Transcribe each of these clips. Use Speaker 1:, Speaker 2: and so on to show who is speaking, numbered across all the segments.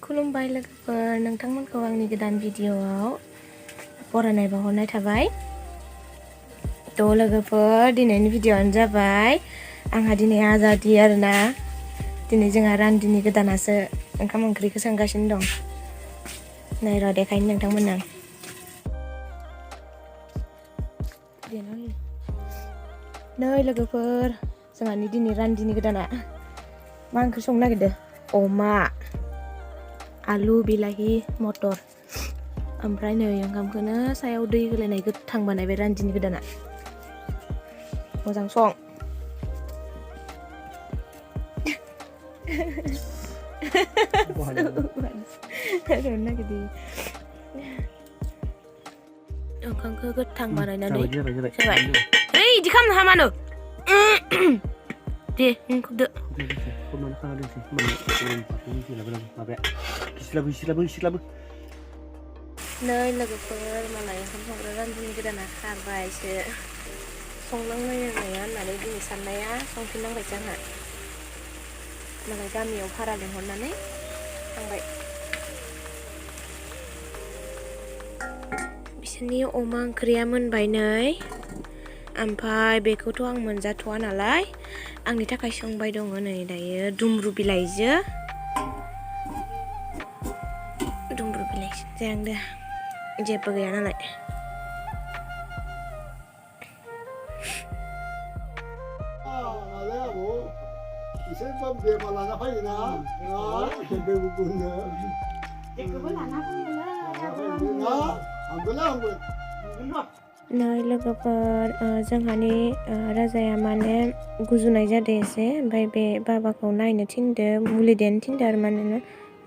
Speaker 1: खुलुमबाय लोगोफोर नोंथांमोनखौ आंनि गोदान भिडिअआव बरायनाय बावहरनाय थाबाय। थ' लोगोफोर दिनैनि भिडिअआनो जाबाय आंहा दिनै आजादि आरोना। दिनै जोंहा रान्दिनि गोदानासो ओंखाम ओंख्रिखौ संगासिनो दं। नै र' देखायनो नोंथांमोननो। नै लोगोफोर जोंहानि दिनै रान्दिनि गोदाना मा ओंख्रि संनो नागिरदों? अमा, आलु, बिलाहि, मटर। ओमफ्राय नै ओंखामखौनो सायाव दै होलायनाय गोथां बानायबाय रान्दिनि गोदाना। मोजां सं। ओंखामखौ गोथां बानायनानै जाबाय। ओइ इदि खालामनो हामानो। दे खुरदो। नै लोगोफोर मालाय ओंखाम संग्रा रान्दिनि गोदाना खारबायसो। संनांलायनाया होननानै दिनै साननाया संफिननांबायसो आंहा। मालाय गामियाव भारा लिंहरनानै थांबाय। बिसोरनि अमा ओंख्रिया मोनबाय नै। ओमफ्राय बेखौथ' आं मोनजाथ'वा नालाय आंनि थाखाय संबाय दङ नै दायो दुमब्रु बिलाइजों। दुमब्रु बिलाइजों जायांदो जेबो गैया नालाय। नै लोगोफोर जोंहानि राजाया माने गुजुनाय जादों एसे। ओमफ्राय बे बाबाखौ नायनो थिनदो मुलि देनो थिनदो आरो मानोना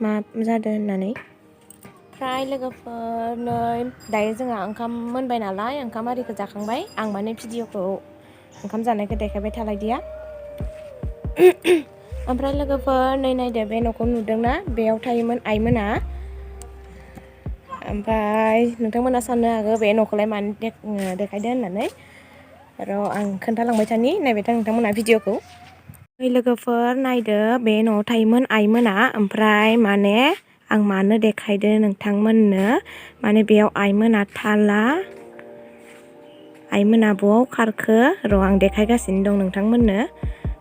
Speaker 1: मा जादों होननानै। ओमफ्राय लोगोफोर नै दायो जोंहा ओंखाम मोनबाय नालाय ओंखाम आरिखौ जाखांबाय। आं माने भिडिअखौ ओंखाम जानायखौ देखायबाय थालायदिया। ओमफ्राय लोगोफोर नै नायदो बे न'खौ नुदोंना? बेयाव थायोमोन आइमोना। ओमफ्राय नोंथांमोना साननो हागौ बे न'खौलाय मानो देखायदो होननानै। र' आं खोन्थालांबाय थानि नायबाय था नोंथांमोना भिडिअखौ। लोगोफोर नायदो बे न'आव थायोमोन आइमोना। ओमफ्राय माने आं मानो देखायदो नोंथांमोननो माने बेयाव आइमोना थाला। आइमोना बबाव खारखो र' आं देखायगासिनो दं नोंथांमोननो।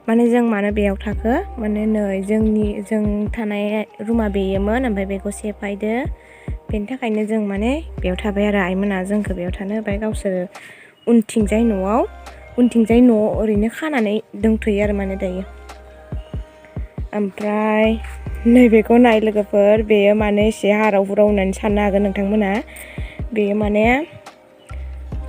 Speaker 1: माने जों मानो बेयाव थाखो माने नै जों थानाय रुमा बेयोमोन। ओमफ्राय बेखौ सेफायदो। बेनि थाखायनो जों माने बेयाव थाबाय आरो आइमोना जोंखौ बेयाव थानो होबाय। गावसोर उनथिंजाय न' ओरैनो खानानै दंथ'यो आरो माने दायो। ओमफ्राय नैबेखौ नाय लोगोफोर बेयो माने एसे हाराव हुराव होननानै साननो हागोन नोंथांमोना। बेयो माने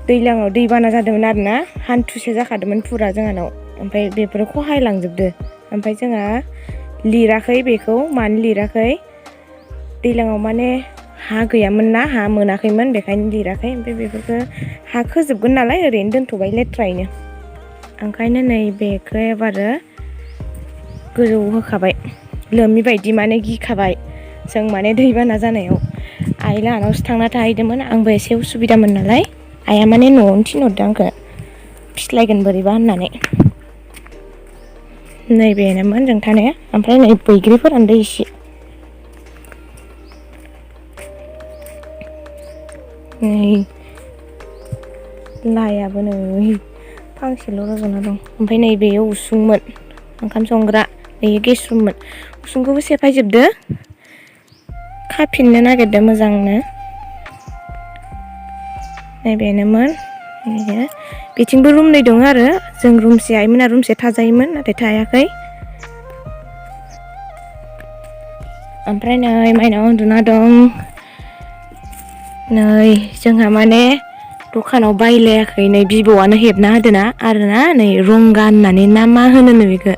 Speaker 1: दैज्लाङाव दैबाना जादोंमोन आरोना हान्थुसे जाखादोंमोन फुरा जोंहानाव। ओमफ्राय बेफोरो खहाय लांजोबदो। ओमफ्राय जोंहा लिराखै बेखौ मानो लिराखै दैज्लाङाव माने हा गैयामोन ना हा मोनाखैमोन बेखायनो लिराखै। ओमफ्राय बेफोरखौ हा खोजोबगोन नालाय ओरैनो दोनथ'बाय लेथ्रायैनो। ओंखायनो नै बेखौ एबारो गोजौ होखाबाय लोमि बायदि माने गिखाबाय जों माने दैबाना जानायाव। आइ लाहानावसो थांना थाहैदोंमोन आंबो एसे उसुबिदामोन नालाय। आइया माने न'आवनो थिनहरदों आंखौ फिस्लायगोन बोरैबा होननानै। नैबेनोमोन जों थानाया। ओमफ्राय नै बैग्रिफोरानो दै इसे। नै लाइआबो नै फांसेल' रज'ना दं। ओमफ्राय नै बेयो उसुंमोन ओंखाम संग्रा। बेयो गेस रुममोन। उसुंखौबो सेफायजोबदो खाफिननो नागिरदो मोजांनो। नैबेनोमोन बेथिंबो रुमनै दङ आरो जों रुमसे आइमोना रुमसे थाजायोमोन नाथाय थायाखै। ओमफ्राय नै माइनाव उन्दुना दं। नै जोंहा माने दखानाव बायलायाखै नै बिबौआनो हेबना होदोना आरोना नै रंगा होननानै ना मा होनोनो बेखौ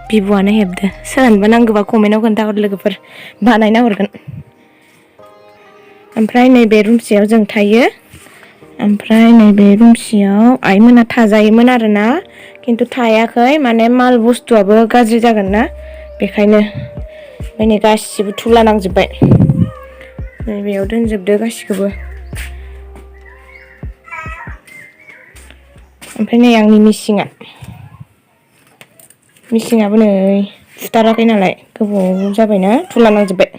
Speaker 1: बिब'आनो हेबदो। सोरनोबा नांगौबा कमेन्टआव खोन्थाहर लोगोफोर बानायना हरगोन। ओमफ्राय नैबे रुमसेयाव जों थायो। ओमफ्राय नैबे रुमसेयाव आइमोना थाजायोमोन आरोना खिन्थु थायाखै माने माल बुस्थुआबो गाज्रि जागोन ना बेखायनो। ओमफ्राय नै गासिबो धुला नांजोब्बाय। नैबेयाव दोनजोबदो गासिखौबो। ओमफ्राय नै आंनि मिसिङाबो नै फुथाराखै नालाय गोबाव जाबायना धुला नांजोब्बाय।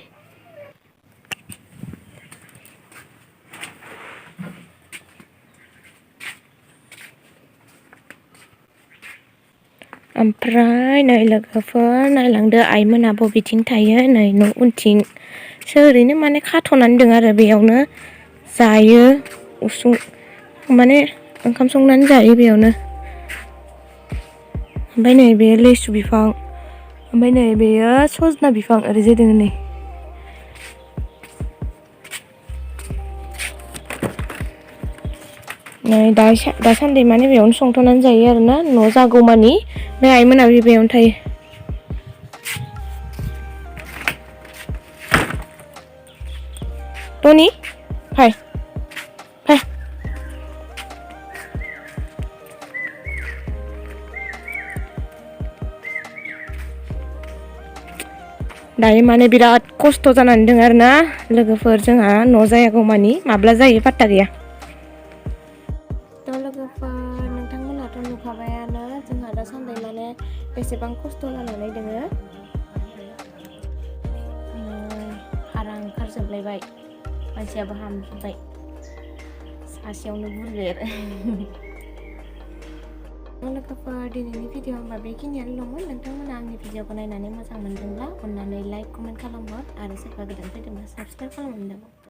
Speaker 1: ओमफ्राय नै लोगोफोर नायलांदो आइमोना बबेथिं थायो नै न' उनथिं ओरैनो माने खाथ'नानै दं आरो बेयावनो जायो उसुं माने ओंखाम संनानै जायो बेयावनो ओमफ्राय नै बे लेसु बिफां ओमफ्राय नै बेयो सजना बिफां ओरैजाय दङ नै दासान्दि माने बेयावनो संथ'नानै जायो आरोना न' जागौमानि बे आइमोना बेयावनो थायो टनि फाय फाय दायो माने बिराद खस्थ' जानानै दङ आरोना लोगोफोर जोंहा न' जायागौमानि माब्ला जायो पात्ता गैया थ' लोगोफोर नोंथांमोनाथ' नुखाबायानो जोंहा दासान्दि माने बेसेबां खस्थ' जानानै दोङो हारा ओंखारजोबलायबाय मानसियाबो हामजोब्बाय सासेयावनो बुरलेर लोगोफोर दिनैनि भिडिअ होमबा बेखिनियानो दंमोन नोंथांमोना आंनि भिडिअखौ नायनानै मोजां मोनदोंब्ला अननानै लाइक कमेन्ट खालामहर आरो सोरबा गोदान फैदोंबा साबस्क्राइब खालामहरदो